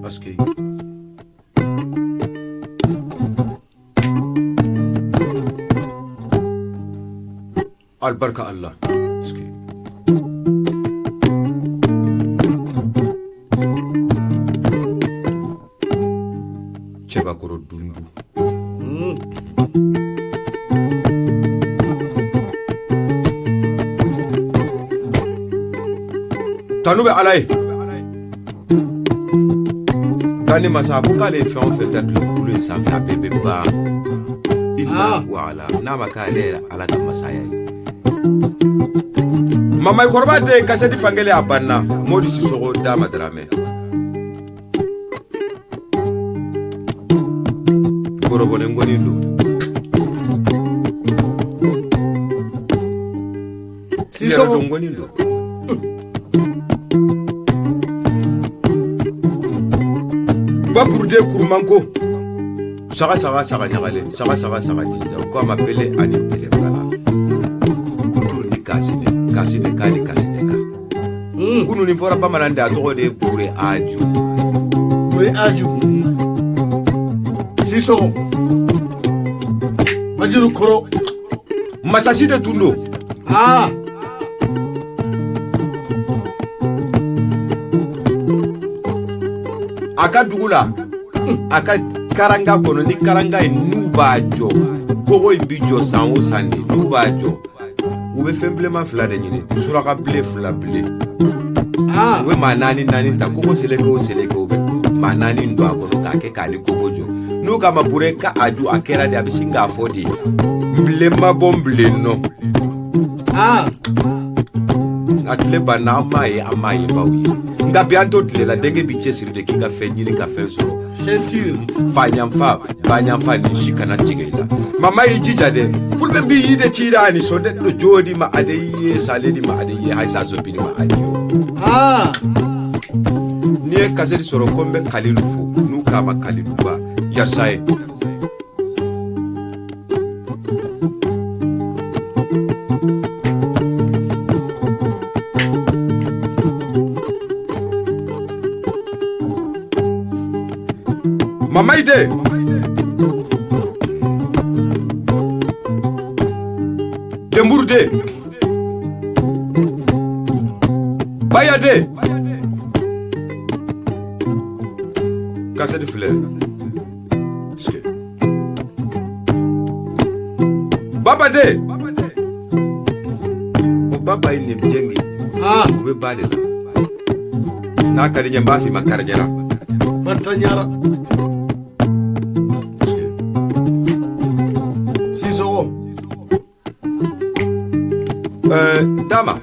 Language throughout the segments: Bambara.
Parce que albarka Allah. Parce que cɛbakɔrɔ dundu. Tanu bɛ Ala ye. Danni masa a ko k'ale ye fɛn o fɛn da dugukolo in sanfɛ, a bɛɛ bɛ ban. Illa wala n'a ma k'ale yɛrɛ Ala ka masaya ye. Mamayikɔrɔba den ye kasɛti fankelen a banna. Modi Sisɔkɔ Dama Daramɛ. Gorobɔnɛ ngɔni don. Sisɔkɔ. Yɛrɛdɔn ngɔni don. Bakuruden kurumanko. Saga saga saga ɲagalen, saga saga saga jinja. O ko a ma bele ani bele bala. Kuturu ni kasine, kasine ka ni kasine ka. Kunu nin fɔra bamanan de, a tɔgɔ de ye Bure Aju. Bure Aju. Sisɔkɔ. Majuru kɔrɔ. Masasi de tun don. A ka dugu la, a ka karanga kɔnɔ, ni karanga in n'u b'a jɔ, kogo in bi jɔ san o san de, n'u b'a jɔ, u bɛ fɛn bilenman fila de ɲini, suraka bilen fila bilen. U bɛ maa naani naani ta, kogo seleke o seleke, u bɛ maa naani don a kɔnɔ k'a kɛ k'ale kogo jɔ. N'u k'a ma Bure ka aju, a kɛra de, a bɛ sin k'a fɔ de: n bilen ma bɔ n bilen nɔ. A tile banna, an m'a ye, an m'a ye baw ye. Nka bi an to tile la, denkɛ b'i cɛsiri de k'i ka fɛn ɲini ka fɛn sɔrɔ. Ceinture. Fa ɲanfa, ba ɲanfa, nin si kana tigɛ i la. Mama y'i jija dɛ, fulɓe mbi yiide ciiraani so neɗɗo jooɗima aɗa yiye, sa leɗima aɗa yiye, hay sa soppinima aɗa yo. N'i ye kasɛti sɔrɔ ko n bɛ Kalilu fo, n'u k'a ma Kalilu ba yarisa ye. Mamayi de Demburu de Baya de kasɛti filɛ. Baba de o baba ye nin jɛngi. U bɛ ba de la, n'a ka di n ye n b'a f'i ma karijɛra. Banta ɲara. Sisɔkɔ. Dama.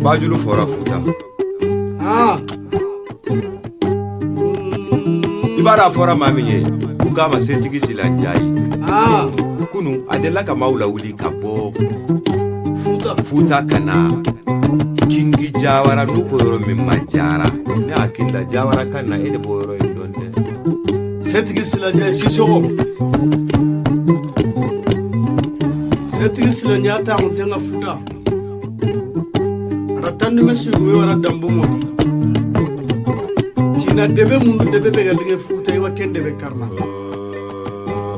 Bajulu fɔra Futa. I b'a dɔn a fɔra maa min ye, u k'a ma Setigi Sila Njayi. Kunu a delila ka maaw lawuli ka bɔ Futa. Futa ka na Kingi Jawara, n'u ko yɔrɔ min ma Jara. Ne hakili la Jawara ka na, e de b'o yɔrɔ in dɔn dɛ. Setigi Sila Njayi Sisɔkɔ. Setigi Sila Njayi ta kun tɛ n ka Futa. Ara tandume sugume wara dambo modi. Tina debe mundu debe bɛ ka lige Futa i wa ken debe karna.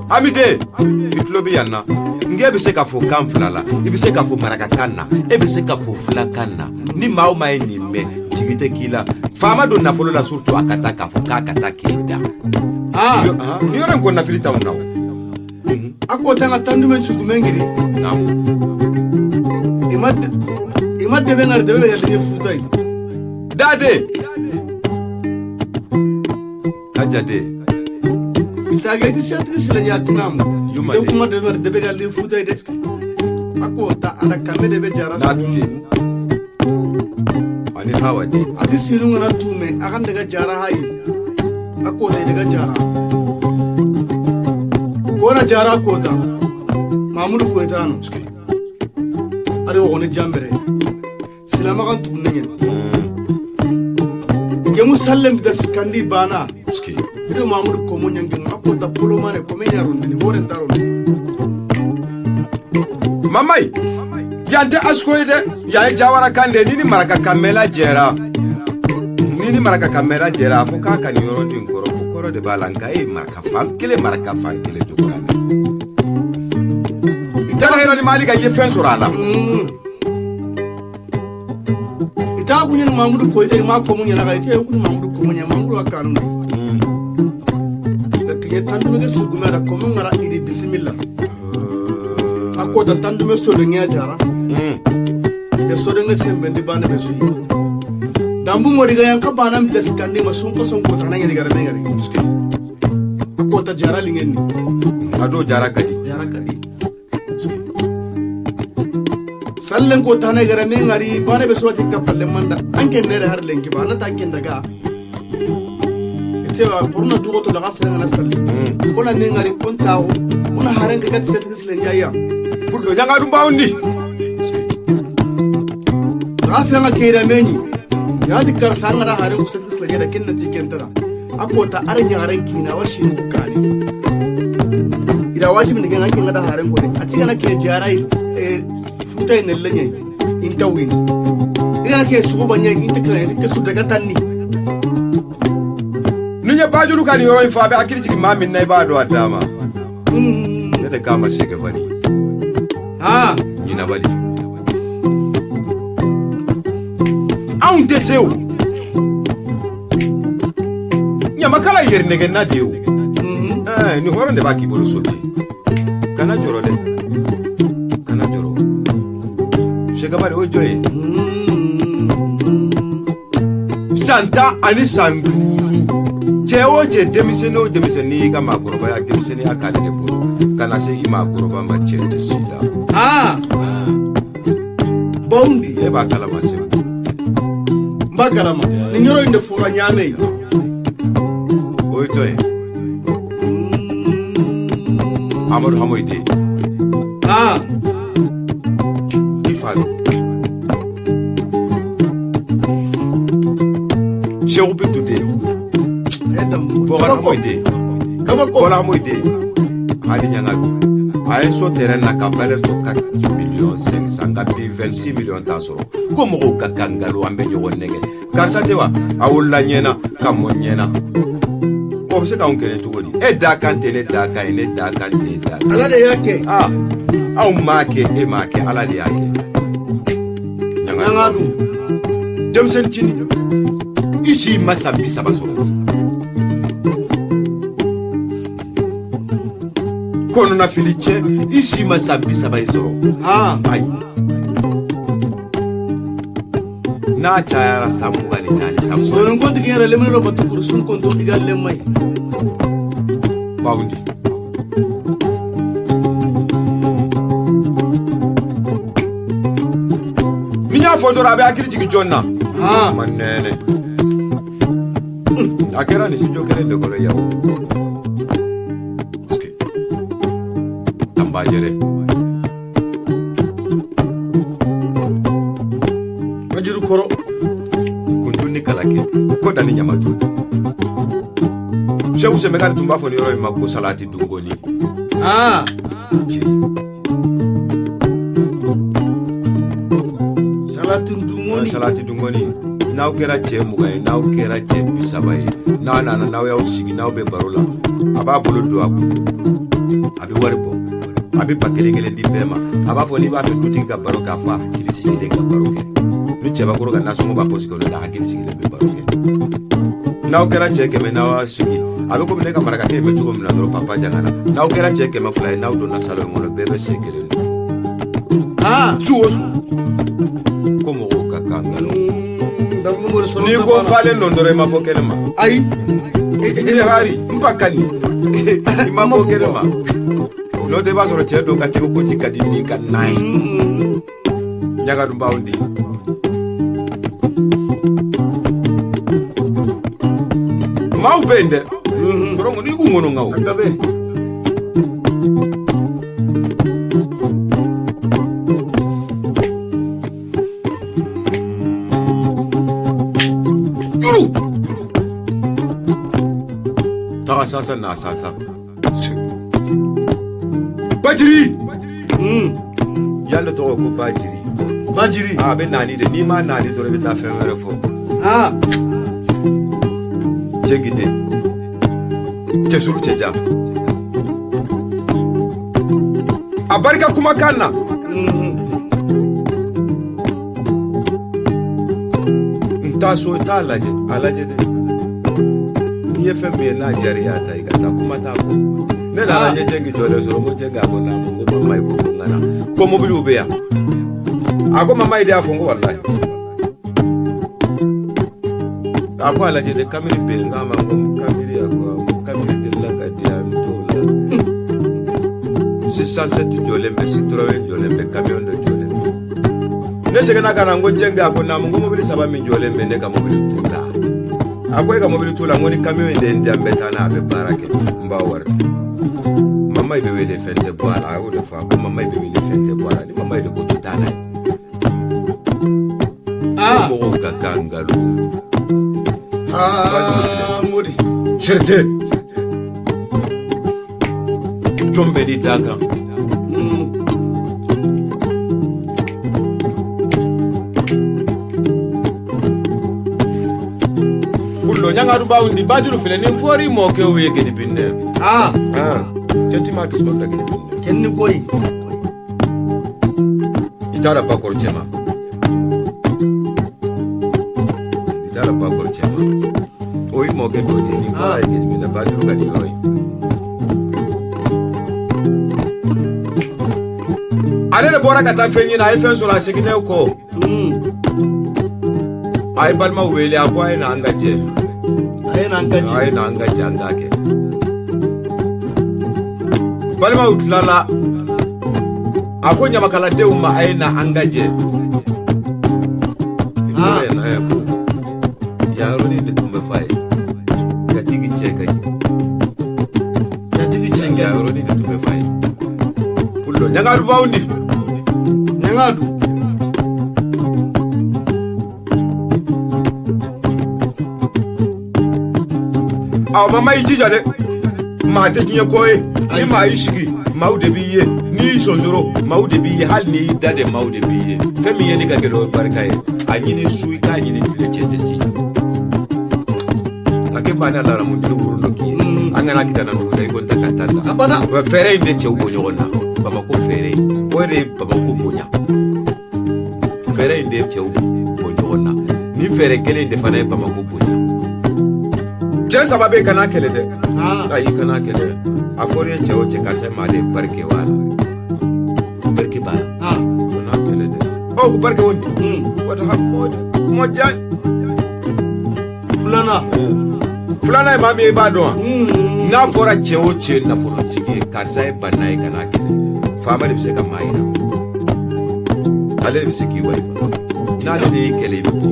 Amide, i tulo bɛ yan na, n k'e bɛ se ka fɔ kan fila la, i bɛ se ka fɔ marakakan na, e bɛ se ka fɔ filakan na. Ni maa o maa ye nin mɛn, jigi tɛ k'i la. Faama don nafolo la, surtout a ka taa k'a fɔ k'a ka taa k'e da. Nin yɔrɔ in ko nafili t'anw na o. A ko tanga tandume sugume ngiri. Naamu. I ma debe ngari debe bɛ ka lige Futa yi. Dade Kaja de. Isage di Setigi Sila Njayi tinamu. Yuma Ite de. kuma debe ngari debe ka lige Futa yi dɛ. A ko ta ara kame debe jara. Naatu de ani Hawa de. Ati sinu ngana tume a kan daga jara hayi. A ko ta daga jara. Kona jara kota. Mamudu Koyita no. Ade wɔgɔni jambere. Silamakan tugun ɲɛ. Gemu sallem da sikandi bana. Ido Mamudu komo nyangi a ko ta polomane kome yarondini horen tarondini. Mamayi, yan tɛ asko ye dɛ, yan ye Jawara kan de ye. Ni ni maraka kan mɛnla jɛra ni ni maraka ka mɛra jɛra a fɔ k'a ka nin yɔrɔ nin kɔrɔ fo kɔrɔ de b'a la nka e ye maraka fan kelen maraka fan kelen cogo la i taara yɔrɔ ni mali ka ye fɛn sɔrɔ a la. I t'a kun ɲini Mamudu Koyita i m'a ko mun ɲɛna ka i tɛ kun Mamudu ko mun ɲɛ Mamudu ka kanu de ka kɛ tandume ke sugume da ko mun ngara idi bisimila a ko da tandume so de ŋɛ jara de so de ŋɛ sembe ndi bane be suyi dambu mori ga yanka bana mi des kandi ma sun ko son ko tana ngani gara ngari a ko ta jara lingen ni a do jara kadi jara kadi sallen ko tana gara me ngari bane be surati kapalle manda anke nere har lenki ba na tanken daga ite wa porna dugo to daga selen na salle ona me ngari kontawo ona haren ka gat set selen jaya pullo janga dum bawndi daga selen ka kera meni ya dikar sanga da haren ku set selen jaya kinna ti kentara akota aran yaran kina washi ku kane ida wajibi ne kan anke da haren ko de ati gana ke jarai futa ne lenye inta win igana ke sugo banya inta kala inta ke su daga tanni ni ye bajulu ka nin yɔrɔ in fɔ a bɛ hakili jigin maa min na i b'a dɔn a d'a ma ne de k'a ma se kɛ bali ɲinɛ bali anw tɛ se o ɲamakala ye yɛrɛnɛgɛnna de ye o nin hɔrɔn de b'a k'i bolo so bi kana jɔrɔ dɛ kana jɔrɔ Sɛgɛbali o ye jɔn ye san 10 ani san 5 cɛ o cɛ denmisɛnnin o denmisɛnnin y'i ka maakɔrɔbaya denmisɛnninya k'ale de bolo ka na se i maakɔrɔba ma cɛ tɛ si la. Bawundi e b'a kalama Segu. N b'a kalama nin yɔrɔ in de fɔra ɲaamɛ ye. O ye jɔn ye? Amadu Hamoyi den. I fa don. Seku Bintu den. Bɔkari Hamoyi den. Kabako. Bɔla Hamoyi den. Hadi Ɲangadu. A ye so terrain na ka valeur to 4 millions 500 nka bi 26 millions t'a sɔrɔ. Ko mɔgɔw ka kan nkalon an bɛ ɲɔgɔn nɛgɛ. Karisa tɛ wa? A wolola ɲɛna ka mɔ ɲɛna. O bɛ se k'anw kɛlɛ cogo di? E da kan tɛ ne da kan ye ne da kan tɛ e da kan. Ala de y'a kɛ. Anw m'a kɛ e m'a kɛ Ala de y'a kɛ. Ɲangadu. Denmisɛnnin cinin i si ma san 30 sɔrɔ. Kɔnɔnafili cɛ i si ma san 30 in sɔrɔ. Ayi n'a cayara san 24 san 20. Sonin kontigi yɛrɛ lemine dɔ batu kurusun konto i ka lemma ye. Bawundi. Ni n y'a fɔ dɔrɔn a bɛ hakili jigin jɔn na. Ma nɛnɛ. A kɛra nin studio kelen de kɔnɔ yan o. Parce que Tanbajɛrɛ. Bajiru kɔrɔ. Kuntu ni kalakɛ ko danni ɲamatu. Seku Sɛmɛkari tun b'a fɔ nin yɔrɔ in ma ko salati dungoni. Salati dungoni. Salati dungoni. N'aw kɛra cɛ 20 ye n'aw kɛra cɛ 30 ye n'a nana n'aw y'aw sigi n'aw bɛ baro la a b'a bolo don a kun a bɛ wari bɔ a bɛ ba kelen kelen di bɛɛ ma a b'a fɔ n'i b'a fɛ dutigi ka baro kɛ a fɔ a hakili sigilen ka baro kɛ ni cɛbakɔrɔ ka nasɔngɔ b'a pɔsi kɔnɔ la hakili sigilen bɛ baro kɛ n'aw kɛra cɛ 100 n'aw y'a sigi a bɛ komi ne ka marakakɛ in bɛ cogo min na dɔrɔn papa jangana n'aw kɛra cɛ 200 ye n'aw donna salon in kɔnɔ bɛɛ bɛ sen kelen dun. Su o su ko mɔgɔw ka kan nkalon. N'i ko n falen don dɔrɔn i ma bɔ kɛnɛ ma. Ayi. I hari n ba ka nin i ma bɔ kɛnɛ ma. N'o tɛ i b'a sɔrɔ cɛ dɔw ka tɛgɛ koji ka di n'i ka nan ye. Ɲagadunbaw di. Maaw bɛ yen dɛ. Sɔrɔ n'i ko ŋɔnɔ ŋa o. A bɛ. Juru. Taga sasa na sasa. Bajiri. Yan de tɔgɔ ko Bajiri. Bajiri. A bɛ naani de n'i ma naani dɔrɔn i bɛ taa fɛn wɛrɛ fɔ. Cɛngite cɛsuru cɛjan a barika kumakan na n taa so i t'a lajɛ a lajɛ dɛ n'i ye fɛn min ye n'a diyara i y'a ta i ka taa kuma t'a kɔ ne nana n ye jɛngi jɔlen sɔrɔ n ko jɛngi a ko naamu n ko mama ko ko n ka na ko mobiliw bɛ yan a ko mama de y'a fɔ n ko walayi a ko a lajɛ dɛ Camry bɛ yen n k'a ma ko Camry a ko Camry delila ka di yan n t'o la 607 jɔlen bɛ Citroën jɔlen bɛ camion dɔ jɔlen bɛ ne seginna ka na n ko jɛngi a ko naamu n ko mobili saba min jɔlen bɛ ne ka mobili t'u la a ko e ka mobili t'u la n ko ni camion in de ye n di yan n bɛ taa n'a ye a bɛ baara kɛ n b'a wari di mama bɛ wele fɛn tɛ bɔ a la a y'o de fɔ a ko mama bɛ wele fɛn tɛ bɔ a la ni mama de ko to taa n'a ye mɔgɔw ka kan nkalon aa modi sɛrɛtɛ jɔn bɛɛ n'i da kan kullo ɲangadu baw ndi bajulu filɛ nin fɔri mɔkɛw ye gedi binne aa cɛtima kisɔrɔ da gedi binne kenni koyi i taara bakɔrɔ cɛma i taara bakɔrɔ cɛma o ye mɔkɛ dɔ de ye nin fɔra ye gedi binne bajulu ka nin yɔrɔ ye ale de bɔra ka taa fɛn ɲini a ye fɛn sɔrɔ a seginnen kɔ a ye balimaw wele a ko a ye na an ka jɛ a ye n'an ka a jɛ ye na an ka jɛ an k'a kɛ balimaw tilala a ko ɲamakaladenw ma a ye na an ka jɛ Ah. ko yan yɔrɔnin de tun bɛ f'a ye jatigi cɛ ka ɲi jatigi cɛ yan ka ɲi yɔrɔnin de tun bɛ f'a ye pullo ɲagadubaw ndi ɲangadu Aw mama y'i jija dɛ maa tɛ diɲɛ kɔ ye ni maa y'i sigi maaw de b'i ye n'i y'i sonsoro maaw de b'i ye hali n'i y'i da de maaw de b'i ye fɛn min yeli ka gɛlɛn o ye barika ye a ɲini su i k'a ɲini tile cɛ tɛ si a ke banna la mun dili woro dɔ k'i ye an kana kita na dugu la i ko n ta ka taa ta Abada. Wa fɛɛrɛ in de cɛw bɔ ɲɔgɔn na Bamakɔ fɛɛrɛ in o de ye Bamakɔ bonya fɛɛrɛ in de ye cɛw bɔ ɲɔgɔn na nin fɛɛrɛ kelen in de fana ye Bamakɔ bonya cɛ saba bɛ yen kana kɛlɛ dɛ Ah. ayi kana kɛlɛ a fɔra ye cɛ o cɛ karisa maa de ye barike b'a la barike b'a la ah kana kɛlɛ dɛ ɔ ko barike o di wata ha mɔdi mɔjan filanan filanan ye maa min ye i b'a dɔn wa n'a fɔra cɛ o cɛ ye nafolotigi ye karisa ye banna ye kana kɛlɛ faama de bɛ se ka maa yira ale de bɛ se k'i walima n'ale de y'i kɛlɛ i bɛ bɔ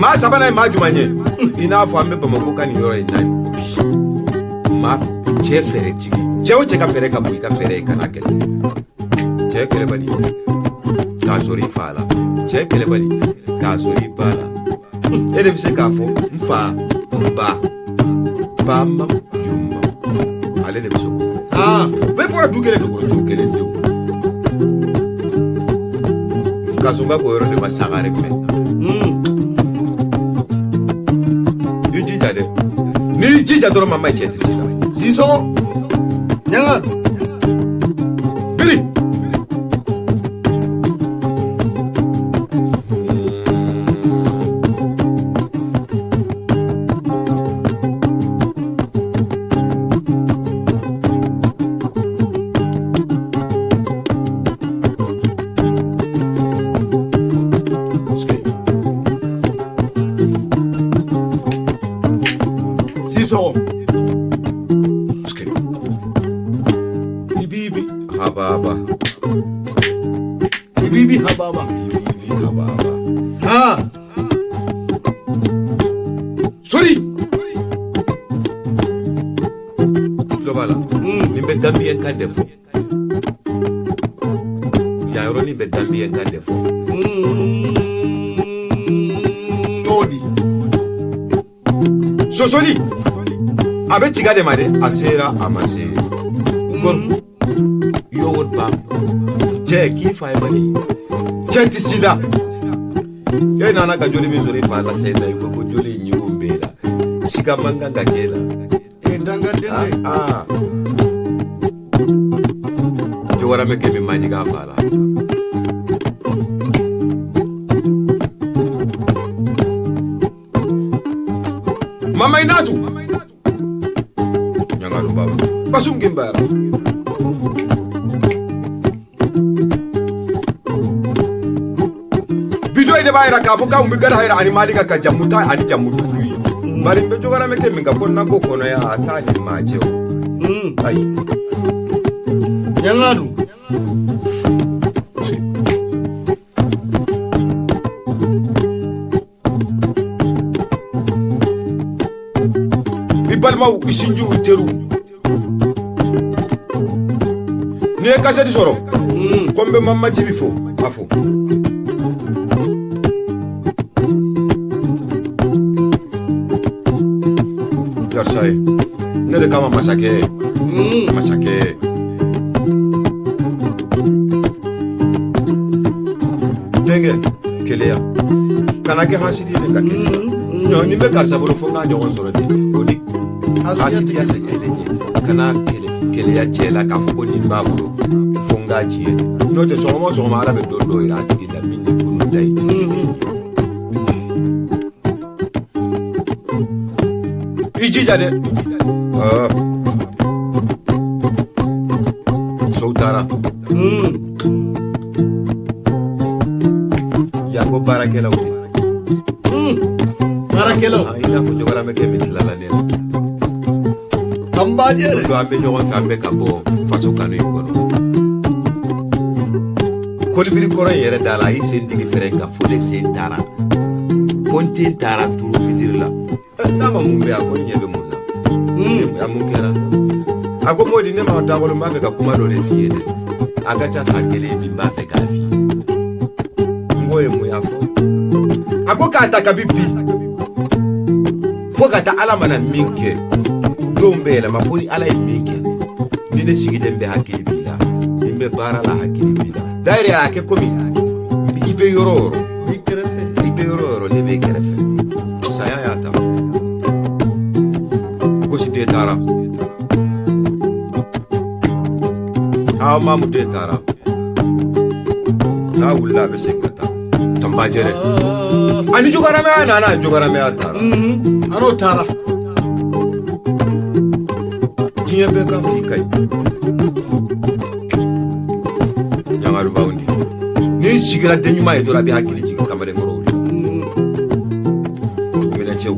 maa sabanan ye maa jumɛn ye i n'a fɔ an bɛ bamakɔ ka nin yɔrɔ in na bi maa cɛ fɛɛrɛtigi cɛ o cɛ ka fɛɛrɛ ka bon i ka fɛɛrɛ ye kana kɛlɛ cɛ kɛlɛbali k'a sɔrɔ i fa la cɛ kɛlɛbali k'a sɔrɔ i ba la e de bɛ se k'a fɔ n fa n ba ba ma yuma ale de bɛ se k'o fɔ ah bɛɛ bɔra du kelen de kɔnɔ so kelen denw kasumba k'o yɔrɔ de ma sangare mɛn i jija dɛ n'i jija dɔrɔn mama cɛ tɛ s'i la sisɔgɔ ɲangadu biri sisɔgɔ Ibibi hababa ibibi hababa ibibi hababa ah sori tulo b'a la nin bɛ gambiyɛn kan de fɔ yan yɔrɔnin bɛ gambiyɛn kan de fɔ n'o di sosoli a bɛ tiga de ma dɛ a sera a ma se gorko yowot bam cɛ k'i fa ye mani cɛ ti si la e nana ka joli min sɔrɔ i fa la sen na i ko ko joli in ɲigun b'e la Siga man kan ka k'e la. E dangaden de. Aa, jogoramɛ kɛ min ma ɲigin a fa la. Mama inatu ɲangadu babu basum gimbara. Bido de b'a yira k'a fɔ k'anw bɛ gada yira ani malika ka jamu tan ani jamu duuru ye. Bari n bɛ jogoramɛ kɛ min ka kɔnɔna ko kɔnɔ yan, a t'a ni maa cɛ o. Ayi. Ɲangadu. I balimaw, i sinjiw, i teriw, n'i ye kasɛti sɔrɔ ko n bɛ Mamajibi fo, a fo. Karisa ye ne de kama masakɛ, masakɛ. Denkɛ, keleya kana kɛ hasidi ye ka keleya. Ɲɔ ni bɛ karisa bolo, fo n k'a ɲɔgɔn sɔrɔ de, o ni hasidiya tɛ kelen ye. Kana kele keleya cɛ la k'a fɔ ko nin b'a bolo, fo n k'a tiɲɛ. N'o tɛ, sɔgɔma o sɔgɔma, Ala bɛ don dɔ yira a tigi la min ni kunun ta ye tɛ kelen ye. I jija dɛ. Ah. Sow taara yan ko baarakɛlaw de. Baarakɛlaw. Ah, i n'a fɔ jogoramɛ kɛ min tilala ne la. Kanbaje dɛ. Don an bɛ ɲɔgɔn fɛ, an bɛ ka bɔ faso kanu in kɔnɔ. Kolibiri kɔrɔ in yɛrɛ da la, a y'i sen digi fɛrɛ kan fo ne sen taara, fo n ten taara turu fitiri la. N'a ma mun bɛ, a ko n ɲɛ bɛ mun na? A mun kɛra? A ko Modi, ne ma dakolo, n b'a fɛ ka kuma dɔ de f'i ye dɛ. A ka ca san kelen bi, n b'a fɛ k'a f'i ye. N k'o ye mun y'a fɔ? A ko k'a ta kabi bi fo ka taa Ala mana min kɛ, donw bɛ yɛlɛma, fo ni Ala ye min kɛ, ni ne sigilen bɛ, hakili b'i la, ni n bɛ baara la, hakili b'i la. D'ailleurs, a kɛ komi i bɛ yɔrɔ o yɔrɔ, I kɛrɛfɛ. i bɛ yɔrɔ o yɔrɔ, ne b'i kɛrɛfɛ. Saya y'a ta, gosi den taara, aw mamu den taara. N'a wulila, a bɛ segin ka taa tanbajɛrɛ ani jogaramɛya nana, jogaramɛya taara. A n'o taara. Diɲɛ bɛɛ ka f'i ka ɲi. Ɲangalubaw di, n'i sigira den ɲuman ye dɔrɔn, a bɛ hakili jigin kamalenkɔrɔw de la. Minɛcɛw.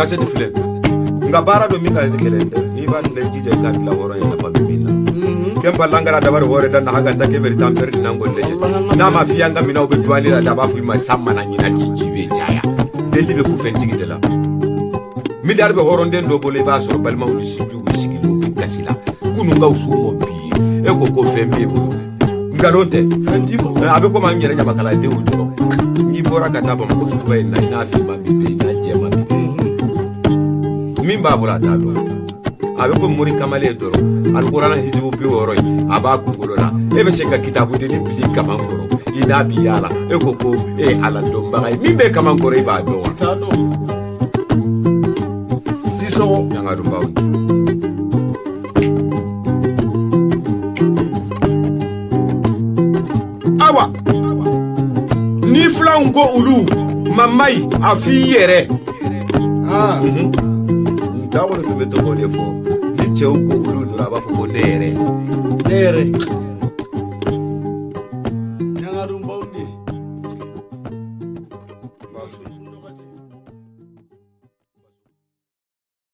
Kasɛti filɛ, nka baara don min ka gɛlɛn dɛ. N'i b'a dilan, i jija i ka dilan hɔrɔn ye, nafa bɛ min na. Ken pallankara dabari hore dan na hagan take beri tan perdi nan golle. Allah. N'a ma fiyan ka minɛnw bɛ duwali la, da b'a fɔ i ma san mana ɲina ji bɛ caya, deli bɛ kufɛntigi de la. Miliyari bɛ hɔrɔnden dɔ bolo, i b'a sɔrɔ balimaw ni sinjiw bɛ sigilen, u bɛ kasi la. Kunun ka wusu mɔ bi ye, e ko ko fɛn b'e bolo, nkalon tɛ. Fɛn t'i bolo. A bɛ komi an yɛrɛ ɲamakaladenw dɔrɔn. N'i bɔra ka taa Bamakɔ suguba in na, i n'a finman bi bɛn, i n'a jɛman bi bɛn, min b'a bolo a t'a dɔn. A bɛ ko mori kamalen dɔrɔn, alikurana hisibu 60 in a b'a kunkolo la. E bɛ se ka kitabudennin bili kaman kɔrɔ, i n'a bi yaala. E ko ko e ye Ala dɔnbaga ye, min bɛ kaman kɔrɔ i b'a dɔn wa? T'a dɔn. Sisɔgɔ. Ɲangadubaw. Awa, ni filanw ko olu mamayi, a f'i yɛrɛ. Aa. Dawolo tun bɛ tɔgɔ de fɔ ni cɛw ko olu dɔrɔn, a b'a fɔ ko ne yɛrɛ. Ne yɛrɛ.